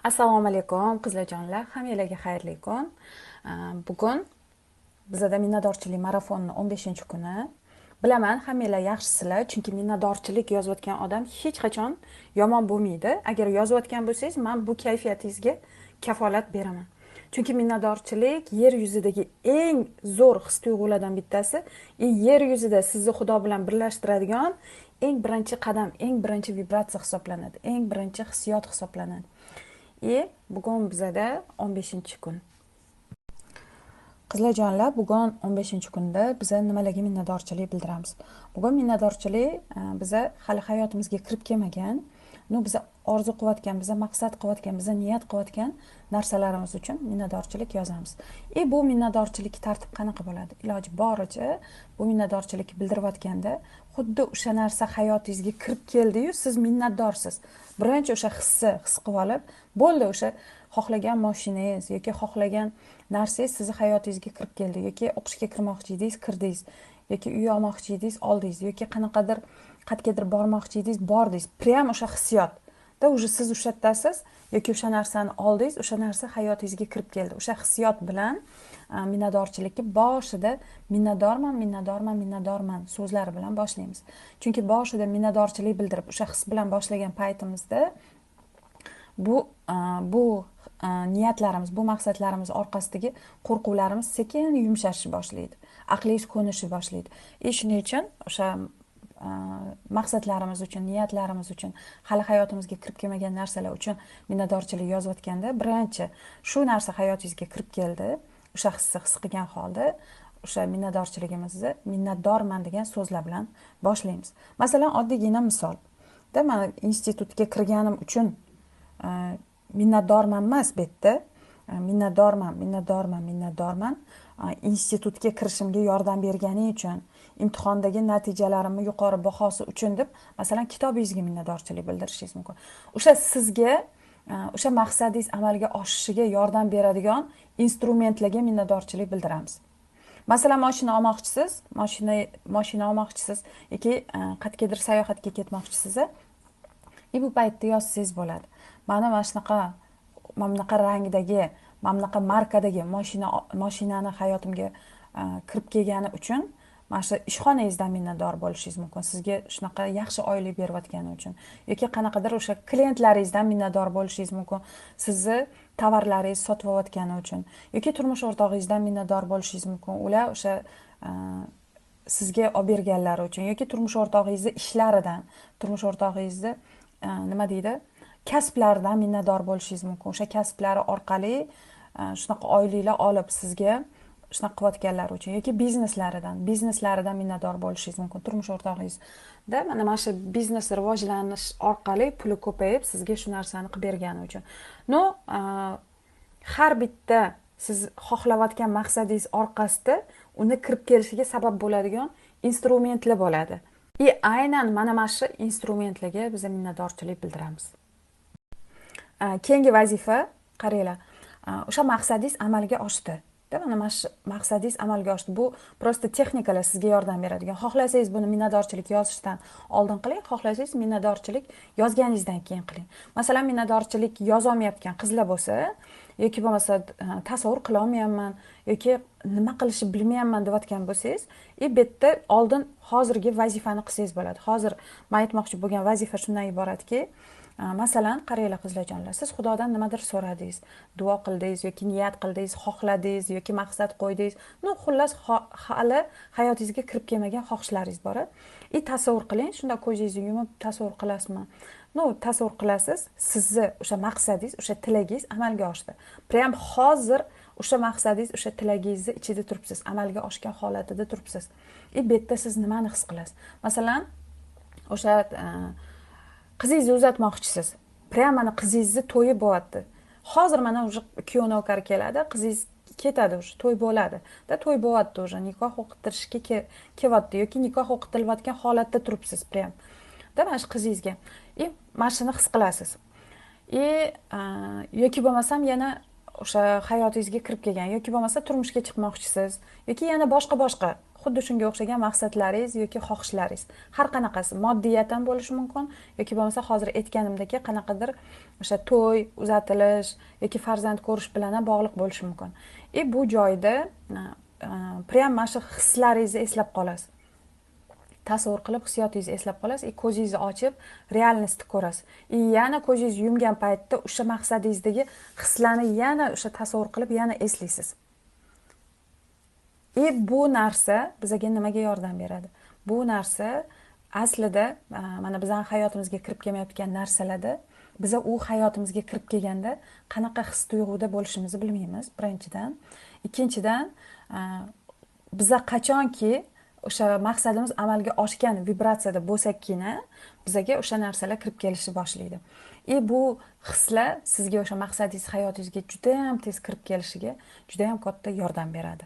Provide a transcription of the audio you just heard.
Assalomu alaykum, qizlarjonlar, hammanglarga xayrli kun. Bugun bizada minnatdorchilik marafonining 15-kuni. Bilaman, hammanglar yaxshisizlar, chunki minnatdorchilik yozayotgan odam hech qachon yomon bo'lmaydi. Agar yozayotgan bo'lsangiz, men bu kayfiyatingizga kafolat beraman. Chunki minnatdorchilik yer yuzidagi eng zo'r his-tuyg'ulardan bittasi, yer yuzida sizni Xudo bilan birlashtiradigan eng birinchi qadam, eng birinchi vibratsiya hisoblanadi, eng birinchi hissiyot hisoblanadi. Bugun bizada 15-kun. Qizlarjonlar, bugun 15-kunda biza nimalarga minnatdorchilik bildiramiz? Bugun minnatdorchilik biza hali hayotimizga kirib kelmagan, biza orzu qilayotgan, biza maqsad qilayotgan, biza niyat qilayotgan narsalarimiz uchun minnatdorchilik yozamiz. Bu minnatdorchilik tartib qanaqa bo'ladi? Iloji boricha bu minnatdorchilik bildirayotganda xuddi o'sha narsa hayotingizga kirib keldi-yu, siz minnatdorsiz. Birinchi o'sha hissi his qilib olib, bo'ldi, o'sha xohlagan mashinangiz yoki xohlagan narsangiz sizni hayotingizga kirib keldi, yoki o'qishga kirmoqchi edingiz, kirdingiz, yoki uy olmoqchi edingiz, oldingiz, yoki qanaqadir qayergadir bormoqchi edingiz, bordingiz. Prям o'sha hissiyot da уже siz o'sha yerdasiz yoki o'sha narsani oldingiz, o'sha narsa hayotingizga kirib keldi. O'sha hissiyot bilan minnatdorchilikni boshida minnatdorman, minnatdorman, minnatdorman so'zlari bilan boshlaymiz. Chunki boshida minnatdorchilik bildirib, o'sha his bilan boshlagan paytimizda bu niyatlarimiz, bu maqsadlarimiz orqasidagi qo'rquvlarimiz sekin yumshashni boshlaydi, aqlingiz ko'nishni boshlaydi. Shuning uchun o'sha maqsadlarimiz uchun, niyatlarimiz uchun, hali hayotimizga kirib kelmagan narsalar uchun minnatdorchilik yozayotganda birinchi shu narsa hayotingizga kirib keldi, o'sha hisni his qilgan holda o'sha minnatdorchiligimizni minnatdorman degan so'zlar bilan boshlaymiz. Masalan, oddiygina misol da, mana institutga kirganim uchun minnatdorman emas, bu yerda minnatdorman, minnatdorman, minnatdorman, institutga kirishimga yordam bergani uchun, imtihondagi natijalarimni yuqori bahosi uchun deb, masalan, kitobingizga minnatdorchilik bildirishingiz mumkin. O'sha sizga o'sha maqsadingiz amalga oshishiga yordam beradigan instrumentlarga minnatdorchilik bildiramiz. Masalan, mashina olmoqchisiz, mashina olmoqchisiz yoki qayergadir sayohatga ketmoqchisiz, bu paytda yozsangiz bo'ladi: mana shunaqa, mana bunaqa rangdagi, mana bunaqa markadagi mashinani hayotimga kirib kelgani uchun mana shu ishxonangizdan minnatdor bo'lishingiz mumkin, sizga shunaqa yaxshi oylik berayotgani uchun, yoki qanaqadir o'sha klientlaringizdan minnatdor bo'lishingiz mumkin, sizni tovarlaringizni sotib olayotgani uchun, yoki turmush o'rtog'ingizdan minnatdor bo'lishingiz mumkin, ular o'sha sizga olib berganlari uchun, yoki turmush o'rtog'ingizni ishlaridan, turmush o'rtog'ingizni nima deydi, kasblaridan minnatdor bo'lishingiz mumkin, o'sha kasblari orqali shunaqa oyliklar olib sizga shunaqa qilayotganlari uchun, yoki bizneslaridan minnatdor bo'lishingiz mumkin. Turmush o'rtog'ingizda mana shu biznes rivojlanish orqali puli ko'payib sizga shu narsani qilib bergani uchun. Har bitta siz xohlayotgan maqsadingiz orqasida uni kirib kelishiga sabab bo'ladigan instrumentlar bo'ladi. Aynan mana shu instrumentlarga biz minnatdorchilik bildiramiz. Keyingi vazifa, qaranglar, o'sha maqsadingiz amalga oshdi. Mana shu maqsadingiz amalga oshdi. Bu просто texnikalar sizga yordam beradigan. Xohlasangiz buni minnatdorchilik yozishdan oldin qiling, xohlasangiz minnatdorchilik yozganingizdan keyin qiling. Masalan, minnatdorchilik yozolmayotgan qizlar bo'lsa, yoki bo'lmasa tasavvur qilolmayapman yoki nima qilishni bilmayapman deyotgan bo'lsangiz, bu yerda oldin hozirgi vazifani qilsangiz bo'ladi. Hozir men aytmoqchi bo'lgan vazifa shundan iboratki, masalan, qaranglar qizlarjonlar, siz Xudodan nimadir so'radingiz, duo qildingiz yoki niyat qildingiz, xohladingiz yoki maqsad qo'ydingiz. Xullas, hali hayotingizga kirib kelmagan xohishlaringiz bor. Tasavvur qiling, shunda ko'zingizni yumib tasavvur qilasizmi? Tasavvur qilasiz, sizni o'sha maqsadingiz, o'sha tilagingiz amalga oshdi. Prям hozir o'sha maqsadingiz, o'sha tilagingizni ichida turibsiz, amalga oshgan holatida turibsiz. Bu yerda siz nimani his qilasiz? Masalan, o'sha qizingizni uzatmoqchisiz. Prям mana qizingizni to'yi bo'lyapti. Hozir mana уже kuyov navkar keladi, qizingiz ketadi, уже to'y bo'ladi. Da to'y bo'lyapti уже, nikoh o'qitirishga kelyapti yoki nikoh o'qitilayotgan holatda turibsiz prям. Da mana shu qizingizga. Mana shuni his qilasiz. Yoki bo'lmasam yana o'sha hayotingizga kirib kelgan yoki bo'lmasa turmushga chiqmoqchisiz yoki yana boshqa-boshqa. Xuddi Xuddi shunga o'xshagan maqsadlaringiz yoki xohishlaringiz, har qanaqasi, moddiyat ham bo'lishi mumkin yoki bo'lmasa hozir aytganimdek qanaqadir o'sha to'y, uzatilish yoki farzand ko'rish bilan ham bog'liq bo'lishi mumkin. И bu joyda прям mana shu hislaringizni eslab qolasiz, tasavvur qilib hissiyotingizni eslab qolasiz и ko'zingizni ochib реальность ni ko'rasiz. И yana ko'zingizni yumgan paytda o'sha maqsadingizdagi hislarni yana o'sha tasavvur qilib yana eslaysiz. И bu narsa bizaga nimaga yordam beradi? Bu narsa aslida mana bizani hayotimizga kirib kelmayotgan narsalarda, biza u hayotimizga kirib kelganda qanaqa his tuyg'uda bo'lishimizni bilmaymiz, birinchidan. Ikkinchidan, biza qachonki o'sha maqsadimiz amalga oshgan vibratsiyada bo'lsakkina, bizaga o'sha narsalar kirib kelishni boshlaydi. И bu hislar sizga o'sha maqsadingiz hayotingizga judayam tez kirib kelishiga judayam katta yordam beradi.